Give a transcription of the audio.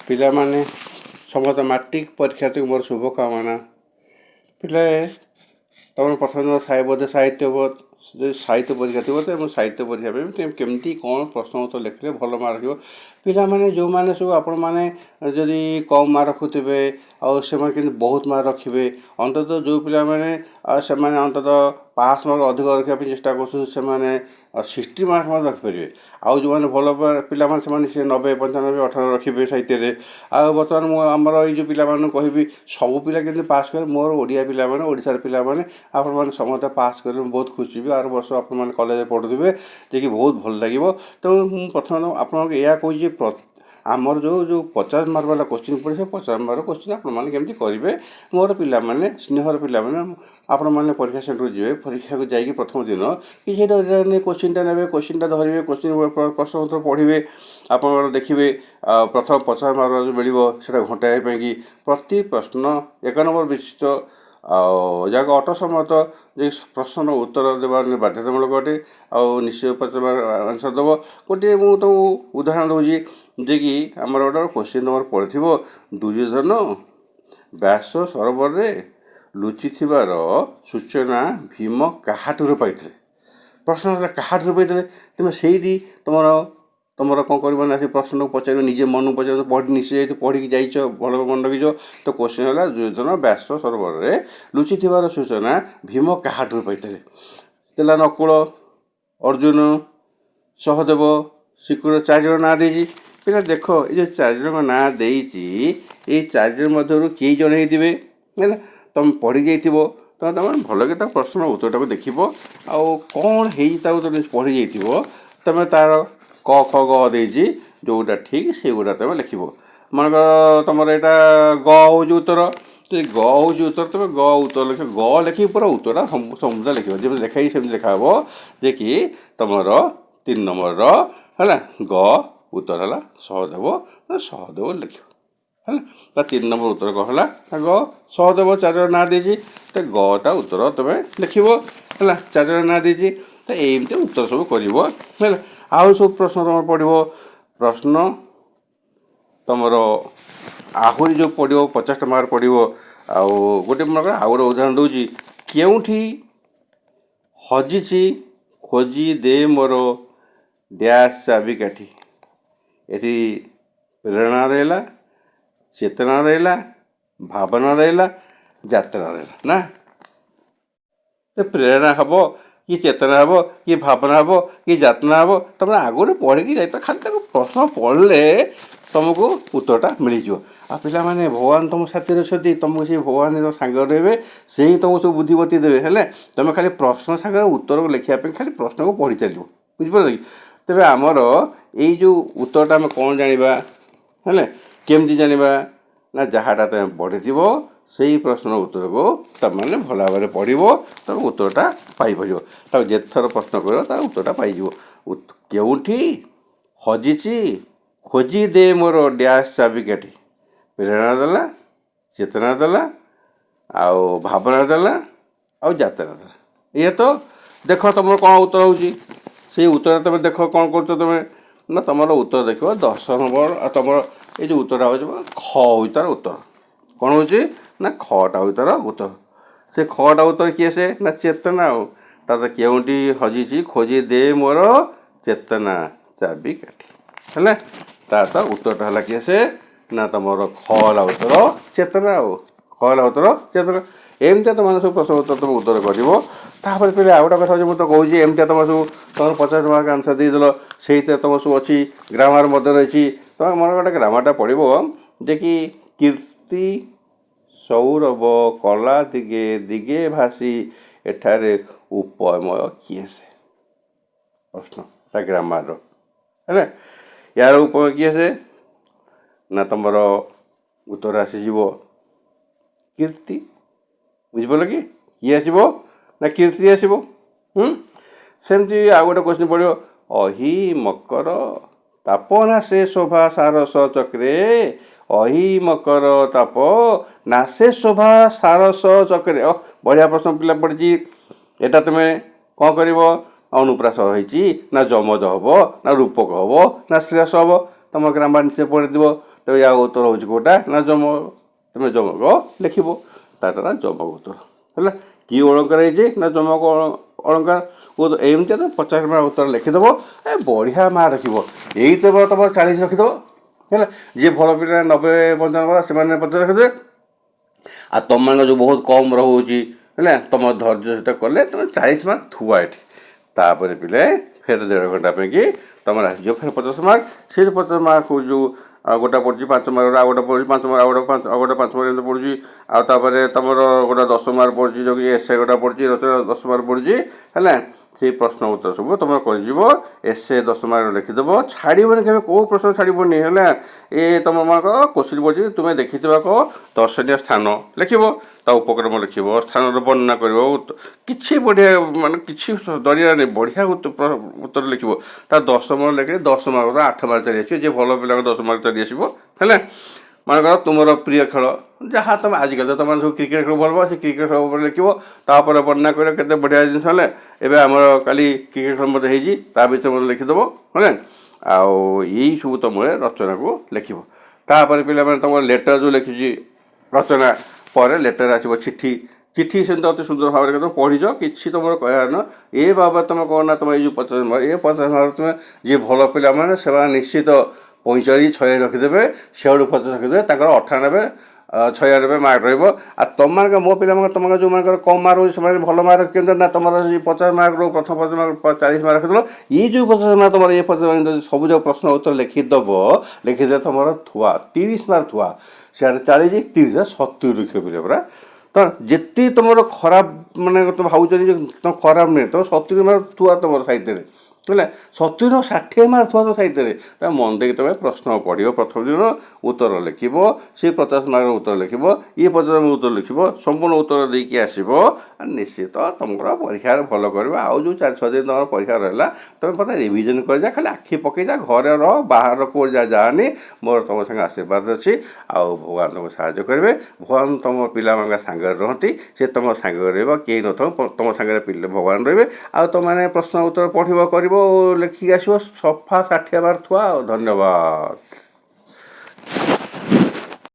ପିଲାମାନେ, ସମସ୍ତ ମାଟ୍ରିକ ପରୀକ୍ଷାର୍ଥୀଙ୍କୁ ମୋର ଶୁଭକାମନା। ପିଲାଏ, ତମର ପ୍ରଥମ ବୋଧେ ସାହିତ୍ୟ, ଯଦି ସାହିତ୍ୟ ପରୀକ୍ଷା ଥିବ ତ ଏବଂ ସାହିତ୍ୟ ପରୀକ୍ଷା ପାଇଁ ତୁମେ କେମିତି କ'ଣ ପ୍ରଶ୍ନ ଉତ୍ତର ଲେଖିଲେ ଭଲ ମାର୍କ ରଖିବ। ପିଲାମାନେ, ଯେଉଁମାନେ ସବୁ ଆପଣମାନେ ଯଦି କମ୍ ମାର୍କ ରଖୁଥିବେ ଆଉ ସେମାନେ କେମିତି ବହୁତ ମାର୍କ ରଖିବେ, ଅନ୍ତତଃ ଯେଉଁ ପିଲାମାନେ ଆଉ ସେମାନେ ଅନ୍ତତଃ ପାସ୍ ମାର୍କ ଅଧିକ ରଖିବା ପାଇଁ ଚେଷ୍ଟା କରୁଛନ୍ତି, ସେମାନେ 60 ମାର୍କ ମଧ୍ୟ ରଖିପାରିବେ। ଆଉ ଯେଉଁମାନେ ଭଲ ପିଲାମାନେ, ସେମାନେ ସେ 90, 95, 18 ରଖିବେ ସାହିତ୍ୟରେ। ଆଉ ବର୍ତ୍ତମାନ ମୁଁ ଆମର ଏଇ ଯେଉଁ ପିଲାମାନଙ୍କୁ କହିବି, ସବୁ ପିଲା କେମିତି ପାସ୍ କରିବେ। ମୋର ଓଡ଼ିଆ ପିଲାମାନେ, ଓଡ଼ିଶାର ପିଲାମାନେ, ଆପଣମାନେ ସମସ୍ତେ ପାସ୍ କରିବେ, ମୁଁ ବହୁତ ଖୁସି ହେବି। ଆର ବର୍ଷ ଆପଣମାନେ କଲେଜରେ ପଢ଼ୁଥିବେ ଯିଏକି ବହୁତ ଭଲ ଲାଗିବ। ତେଣୁ ମୁଁ ପ୍ରଥମେ ଆପଣଙ୍କୁ ଏହା କହୁଛି, ଆମର ଯେଉଁ ଯେଉଁ 50 ମାର୍କ ବାଲା କୋଶ୍ଚିନ୍ ପଡ଼େ, ସେ 50 ମାର୍କ କୋଶ୍ଚିନ୍ ଆପଣମାନେ କେମିତି କରିବେ। ମୋର ପିଲାମାନେ, ସ୍ନେହର ପିଲାମାନେ, ଆପଣମାନେ ପରୀକ୍ଷା ସେଣ୍ଟରକୁ ଯିବେ। ପରୀକ୍ଷାକୁ ଯାଇକି ପ୍ରଥମ ଦିନ କିଛି କୋଶ୍ଚିନ୍ଟା ନେବେ, କୋଶ୍ଚିନ୍ଟା ଧରିବେ, କୋଶ୍ଚିନ୍ ପ୍ରଶ୍ନ ପତ୍ର ପଢ଼ିବେ। ଆପଣଙ୍କର ଦେଖିବେ, ପ୍ରଥମ 50 ମାର୍କ ଯେଉଁ ମିଳିବ, ସେଇଟା ଘଣ୍ଟାଏ ପାଇଁକି ପ୍ରତି ପ୍ରଶ୍ନ 1 ନମ୍ବର ବିଶିଷ୍ଟ ଆଉ ଯାହାକୁ ଅଟ ସମ୍ମତ ଯେ ପ୍ରଶ୍ନର ଉତ୍ତର ଦେବା ବାଧ୍ୟତାମୂଳକ ଅଟେ ଆଉ ନିଶ୍ଚୟ 50 ମାର୍କ ଆନ୍ସର୍ ଦେବ। ଗୋଟିଏ ମୁଁ ତୁମକୁ ଉଦାହରଣ ଦେଉଛି ଯେ କି ଆମର ଗୋଟେ କୋଶ୍ଚିନ୍ ନମ୍ବର ପଡ଼ିଥିବ, ଦୁର୍ଯ୍ୟୋଧନ ବ୍ୟାସ ସରୋବରରେ ଲୁଚିଥିବାର ସୂଚନା ଭୀମ କାହାଠାରୁ ପାଇଥିଲେ? ପ୍ରଶ୍ନ ହେଲା, କାହାଠାରୁ ପାଇଥିଲେ? ତୁମେ ସେଇଠି ତମର କ'ଣ କରିବ ନା ସେ ପ୍ରଶ୍ନକୁ ପଚାରିବ, ନିଜେ ମନକୁ ପଚାରିବ। ପଢ଼ି ନିଶ୍ଚୟ ଯାଇଥିବ, ପଢ଼ିକି ଯାଇଛ, ଭଲ ମନେ ରଖିଛ ତ। କୋଶ୍ଚିନ୍ ହେଲା, ଦୁର୍ଯ୍ୟୋଧନ ବ୍ୟାସ ସରୋବରରେ ଲୁଚିଥିବାର ସୂଚନା ଭୀମ କାହାଠାରୁ ପାଇଥିଲେ? ଥିଲା ନକୁଳ, ଅର୍ଜୁନ, ସହଦେବ, ଶ୍ରୀକୃଷ୍ଣ, ଚାରିଜଣ ନାଁ ଦେଇଛି। ପିଲା ଦେଖ, ଏ ଯେଉଁ ଚାରିଜଣଙ୍କ ନାଁ ଦେଇଛି, ଏଇ ଚାରିଜଣ ମଧ୍ୟରୁ କେଇ ଜଣ ହେଇଥିବେ? ହେଲା, ତମେ ପଢ଼ି ଯାଇଥିବ, ତମେ ତମେ ଭଲକି ତା ପ୍ରଶ୍ନର ଉତ୍ତରଟାକୁ ଦେଖିବ ଆଉ କ'ଣ ହେଇଛି ତାକୁ ତମେ ପଢ଼ି ଯାଇଥିବ। ତମେ ତାର କ, ଖ, ଗ ଦେଇଛି, ଯେଉଁଟା ଠିକ୍ ସେଇଗୁଡ଼ା ତମେ ଲେଖିବ। ମନେକର ତମର ଏଇଟା ଗ ହେଉଛି ଉତ୍ତର। ଯଦି ଗ ହେଉଛି ଉତ୍ତର, ତମେ ଗ ଉତ୍ତର ଲେଖିବ। ଗ ଲେଖିକି ପୁରା ଉତ୍ତରଟା ସମୁଦାୟ ଲେଖିବ। ଯେମିତି ଲେଖା ହେଇଛି ସେମିତି ଲେଖା ହେବ ଯେ କି ତମର 3 ନମ୍ବରର ହେଲା ଗ ଉତ୍ତର ହେଲା ସହଦେବ। ସହଦେବ ଲେଖିବ। ହେଲା, ତା 3 ନମ୍ବର ଉତ୍ତର କ'ଣ ହେଲା ନା ଗ, ସହଦେବ। ଚାରିଜଣ ନାଁ ଦେଇଛି ତ ଗଟା ଉତ୍ତର ତମେ ଲେଖିବ। ହେଲା, ଚାରିଜଣ ନାଁ ଦେଇଛି ତ ଏମିତି ଉତ୍ତର ସବୁ କରିବ। ହେଲା, ଆଉ ସବୁ ପ୍ରଶ୍ନ ତମର ପଡ଼ିବ। ପ୍ରଶ୍ନ ତମର ଆହୁରି ଯେଉଁ ପଡ଼ିବ, 50ଟା ମାର୍କ ପଡ଼ିବ। ଆଉ ଗୋଟେ ମନେକର ଆଉ ଗୋଟେ ଉଦାହରଣ ଦେଉଛି, କେଉଁଠି ହଜିଛି ଖୋଜି ଦେ ମୋର ଡ୍ୟାସ୍ ଚାବିକାଠି। ଏଠି ପ୍ରେରଣା ରହିଲା, ଚେତନା ରହିଲା, ଭାବନା ରହିଲା, ଯାତ୍ରା ରହିଲା ନା। ତ ପ୍ରେରଣା ହେବ କି ଚେତନା ହେବ କି ଭାବନା ହେବ କି ଯାତନା ହେବ? ତମେ ଆଗରୁ ପଢ଼ିକି ଯାଇତ, ଖାଲି ତାକୁ ପ୍ରଶ୍ନ ପଢ଼ିଲେ ତୁମକୁ ଉତ୍ତରଟା ମିଳିଯିବ। ଆଉ ପିଲାମାନେ, ଭଗବାନ ତୁମ ସାଥିରେ ଅଛନ୍ତି। ତୁମକୁ ସେ ଭଗବାନ ସାଙ୍ଗରେ ରହିବେ, ସେ ହିଁ ତୁମକୁ ସବୁ ବୁଦ୍ଧି ବତେଇ ଦେବେ। ହେଲେ ତୁମେ ଖାଲି ପ୍ରଶ୍ନ ସାଙ୍ଗରେ ଉତ୍ତରକୁ ଲେଖିବା ପାଇଁ ଖାଲି ପ୍ରଶ୍ନକୁ ପଢ଼ି ଚାଲିବ। ବୁଝିପାରିଲ କି? ତେବେ ଆମର ଏଇ ଯେଉଁ ଉତ୍ତରଟା ଆମେ କ'ଣ ଜାଣିବା? ହେଲେ କେମିତି ଜାଣିବା ନା ଯାହାଟା ତୁମେ ପଢ଼ିଥିବ, ସେଇ ପ୍ରଶ୍ନର ଉତ୍ତରକୁ ତୁମେମାନେ ଭଲ ଭାବରେ ପଢ଼ିବ, ତୁମେ ଉତ୍ତରଟା ପାଇପାରିବ। ତାକୁ ଯେତେଥର ପ୍ରଶ୍ନ କରିବ, ତାର ଉତ୍ତରଟା ପାଇଯିବ। କେଉଁଠି ହଜିଛି ଖୋଜି ଦେ ମୋର ଡ୍ୟାସ୍ ଚାବିକାଠି। ପ୍ରେରଣା ଦେଲା, ଚେତନା ଦେଲା, ଆଉ ଭାବନା ଦେଲା, ଆଉ ଯାତ୍ରା ଦେଲା। ଏଇଆ ତ ଦେଖ, ତୁମର କ'ଣ ଉତ୍ତର ହେଉଛି, ସେଇ ଉତ୍ତର ତୁମେ ଦେଖ। କ'ଣ କରୁଛ ତୁମେ ନା ତୁମର ଉତ୍ତର ଦେଖିବ 10 ନମ୍ବର। ଆଉ ତୁମର ଏଇ ଯେଉଁ ଉତ୍ତରଟା ହେଉଛି, ଖ ହେଉଛି ତାର ଉତ୍ତର। କ'ଣ ହେଉଛି ନା ଖଟା ହେଉଛି ତାର ଉତ୍ତର। ସେ ଖଟା ଉତ୍ତର କିଏ ସେ ନା ଚେତନା। ଆଉ ତା ତ କେଉଁଠି ହଜିଛି ଖୋଜି ଦେ ମୋର ଚେତନା ଚାବି କାଠି। ହେଲା, ତାର ତ ଉତ୍ତରଟା ହେଲା କିଏ ସେ ନା ତୁମର ଖ ହେଲା ଉତ୍ତର ଚେତନା। ଆଉ ଖ ହେଲା ଉତ୍ତର ଚେତନା। ଏମିତିଆ ତୁମେ ସବୁ ପ୍ରଶ୍ନ ଉତ୍ତର ତୁମେ ଉତ୍ତର କରିବ। ତାପରେ ପିଲା, ଆଉ ଗୋଟେ କଥା ହେଉଛି, ମୁଁ ତ କହୁଛି, ଏମିତିଆ ତୁମର ସବୁ ତୁମର 50 ମାର୍କ ଆନ୍ସର୍ ଦେଇଦେଲ। ସେଇଥିରେ ତୁମର ସବୁ ଅଛି, ଗ୍ରାମାର ମଧ୍ୟ ରହିଛି। ତୁମେ ମୋର ଗୋଟେ ଗ୍ରାମାରଟା ପଢ଼ିବ ଯେ କି କୀର୍ତ୍ତି ସୌରଭ କଲା ଦିଗେ ଦିଗେ ଭାସି, ଏଠାରେ ଉପମେୟ କିଏ ସେ? ପ୍ରଶ୍ନ ତା ଗ୍ରାମାରର ହେଲା, ୟାର ଉପମେୟ କିଏ ସେ ନା ତୁମର ଉତ୍ତର ଆସିଯିବ କୀର୍ତ୍ତି। ବୁଝିପାରିଲ କି? କିଏ ଆସିବ ନା କୀର୍ତ୍ତି ଆସିବ। ସେମିତି ଆଉ ଗୋଟେ କୋଶ୍ଚିନ୍ ପଡ଼ିବ, ଅହି ମକର ତାପ ନାଶେ ଶୋଭା ସାରସ ଚକ୍ରେ। ଅହି ମକର ତାପ ନାଶେ ଶୋଭା ସାରସ ଚକ୍ରେ। ଅ ବଢ଼ିଆ ପ୍ରଶ୍ନ ପିଲା ପଡ଼ିଛି। ଏଇଟା ତୁମେ କ'ଣ କରିବ? ଅନୁପ୍ରାସ ହେଇଛି ନା ଯମଜ ହେବ ନା ରୂପକ ହେବ ନା ଶ୍ଲେଷ ହେବ? ତୁମ ଗ୍ରାମାର ନିଶ୍ଚୟ ପଢ଼ିଥିବ। ତେବେ ୟା ଉତ୍ତର ହେଉଛି କେଉଁଟା ନା ଯମକ। ତୁମେ ଯମକ ଲେଖିବ, ତାର ଯମକ ଉତ୍ତର ହେଲା। କି ଅଳଙ୍କାର ହେଇଛି ନା ଯମକ ଅଳଙ୍କାର। ଏମିତି ତ 50 ମାର୍କ ଉତ୍ତର ଲେଖିଦେବ, ଏ ବଢ଼ିଆ ମାର୍କ ରଖିବ। ଏଇ ତ ତୁମର 40 ରଖିଦେବ ହେଲା। ଯିଏ ଭଲ ପିଲା 90 95, ସେମାନେ 50 ରଖିଦେବେ। ଆଉ ତୁମମାନଙ୍କ ଯେଉଁ ବହୁତ କମ୍ ରହୁଛି ହେଲା, ତୁମ ଧୈର୍ଯ୍ୟ ସହିତ କଲେ ତୁମେ 40 ମାର୍କ ଥୁଆ ଏଠି। ତାପରେ ପିଲେ ଫେର ଦେଢ଼ ଘଣ୍ଟା ପାଇଁକି ତୁମର ଆସିଯିବ ଫେର 50 ମାର୍କ। ସେ 50 ମାର୍କ ଯେଉଁ ଆଉ ଗୋଟେ ପଡ଼ୁଛି 5 ମାର୍କ, ଆଉ ଗୋଟେ ପଡ଼ୁଛି 5 ମାର୍କ, ଆଉ ଗୋଟେ 5, ଆଉ ଗୋଟେ 5 ମାର୍କ, ଏମିତି ପଡ଼ୁଛି। ଆଉ ତାପରେ ତୁମର ଗୋଟେ 10 ମାର୍କ ପଡ଼ୁଛି, ଯେଉଁ କି ଏସେ ଗୋଟେ ପଡ଼ୁଛି, ରଚନା 10 ମାର୍କ ପଡ଼ୁଛି ହେଲା। ସେଇ ପ୍ରଶ୍ନ ଉତ୍ତର ସବୁ ତୁମର କରିଯିବ। ଏସେ 10 ମାର୍କ ଲେଖିଦେବ, ଛାଡ଼ିବନି କେବେ, କେଉଁ ପ୍ରଶ୍ନ ଛାଡ଼ିବନି ହେଲା। ଏ ତୁମ ମାନଙ୍କର କୋଶ୍ଚିନ୍ ପଡ଼ିଛି, ତୁମେ ଦେଖିଥିବା କହ ଦର୍ଶନୀୟ ସ୍ଥାନ ଲେଖିବ, ତା ଉପକ୍ରମ ଲେଖିବ, ସ୍ଥାନର ବର୍ଣ୍ଣନା କରିବ। କିଛି ବଢ଼ିଆ, ମାନେ କିଛି ଡରିବାର ନାହିଁ, ବଢ଼ିଆ ଉତ୍ତର ଲେଖିବ। ତା 10 ମାର୍କ ଲେଖିଲେ 10 ମାର୍କ 8 ମାର୍କ ଚାଲି ଆସିବ। ଯିଏ ଭଲ ପିଲାଙ୍କ 10 ମାର୍କ ଚାଲି ଆସିବ ହେଲା। ମନେକର ତୁମର ପ୍ରିୟ ଖେଳ ଯାହା, ତୁମେ ଆଜିକାଲି ତ ତୁମେ ସବୁ କ୍ରିକେଟ୍ ଖେଳ ଭଲ ପାଅ, ସେ କ୍ରିକେଟ୍ ଖେଳ ଉପରେ ଲେଖିବ, ତାପରେ ବର୍ଣ୍ଣନା କରିବ। କେତେ ବଢ଼ିଆ ଜିନିଷ ହେଲେ। ଏବେ ଆମର କାଲି କ୍ରିକେଟ୍ ଖେଳ ମଧ୍ୟ ହେଇଛି, ତା ବିଷୟରେ ମଧ୍ୟ ଲେଖିଦେବ ହେଲା। ଆଉ ଏଇସବୁ ତୁମେ ରଚନାକୁ ଲେଖିବ। ତାପରେ ପିଲାମାନେ ତୁମର ଲେଟର୍ ଯେଉଁ ଲେଖିଛି, ରଚନା ପରେ ଲେଟର୍ ଆସିବ, ଚିଠି। ଚିଠି ସେମିତି ଅତି ସୁନ୍ଦର ଭାବରେ ତୁମେ ପଢ଼ିଛ, କିଛି ତୁମର କହିବାର ନ ଏ ବାବଦ ତୁମେ କ'ଣ ନା ତୁମେ ଏଇ ଯେଉଁ 50 ମାର୍କ, ଏ 50 ମାର୍କ ତୁମେ ଯିଏ ଭଲ ପିଲାମାନେ ସେମାନେ ନିଶ୍ଚିତ 45 46 ରଖିଦେବେ, ସିଆଡ଼ୁ 50 ରଖିଦେବେ, ତାଙ୍କର 98 96 ମାର୍କ ରହିବ। ଆଉ ତୁମମାନଙ୍କ ମୋ ପିଲାମାନଙ୍କ ତୁମଙ୍କ ଯେଉଁମାନଙ୍କର କମ୍ ମାର୍କ ରହୁଛି, ସେମାନେ ଭଲ ମାର୍କ ରଖିଛନ୍ତି ନା ତୁମର ସେଇ 50 ମାର୍କରୁ ପ୍ରଥମ 50 ମାର୍କ 40 ମାର୍କ ରଖିଦେଲ। ଏଇ ଯେଉଁ 50 ମାର୍କ ତୁମର, ଏ 50 ମାର୍କ ସବୁ ଯାକ ପ୍ରଶ୍ନ ଉତ୍ତର ଲେଖିଦେବ। ଲେଖିଦେଲେ ତୁମର ଥୁଆ 30 ମାର୍କ ଥୁଆ, ସିଆଡ଼େ 40 30, 70 ରଖିବ ପିଲା ପରା। ତ ଯେତିକି ତୁମର ଖରାପ, ମାନେ ତୁମେ ଭାବୁଛନ୍ତି ଯେ ତୁମ ଖରାପ ନୁହେଁ, ତୁମ 70 ମାର୍କ ଥୁଆ ତୁମର ସାହିତ୍ୟରେ ହେଲା। 70 ନ 60 ମାର୍କ ଥୁଆ ତ ସାହିତ୍ୟରେ। ତା ମନ ଦେଇକି ତୁମେ ପ୍ରଶ୍ନ ପଢ଼ିବ, ପ୍ରଥମ ଦିନ ଉତ୍ତର ଲେଖିବ, ସେ 50 ମାର୍କର ଉତ୍ତର ଲେଖିବ, ଇଏ 50 ମାର୍କ ଉତ୍ତର ଲେଖିବ, ସମ୍ପୂର୍ଣ୍ଣ ଉତ୍ତର ଦେଇକି ଆସିବ। ନିଶ୍ଚିତ ତୁମର ପରୀକ୍ଷାରେ ଭଲ କରିବ। ଆଉ ଯେଉଁ 4-6 ଦିନ ତୁମର ପରୀକ୍ଷା ରହିଲା, ତୁମେ ମୋତେ ରିଭିଜନ୍ କରିଯା, ଖାଲି ଆଖି ପକେଇଯା, ଘରେ ରହ, ବାହାର କେଉଁଠି ଯା ଯାଆନି। ମୋର ତୁମ ସାଙ୍ଗେ ଆଶୀର୍ବାଦ ଅଛି ଆଉ ଭଗବାନ ତୁମକୁ ସାହାଯ୍ୟ କରିବେ। ଭଗବାନ ତୁମ ପିଲାମାନଙ୍କ ସାଙ୍ଗରେ ରହନ୍ତି, ସେ ତୁମ ସାଙ୍ଗରେ ରହିବ। କେହି ନଥାଉ, ତୁମ ସାଙ୍ଗରେ ପିଲା ଭଗବାନ ରହିବେ। ଆଉ ତୁମମାନେ ପ୍ରଶ୍ନ ଉତ୍ତର ପଢ଼ିବ, କରିବ, ଲେଖିକି ଆସିବ, ସଫା 60 ମାର୍କ ଥୁଆ। ଆଉ ଧନ୍ୟବାଦ।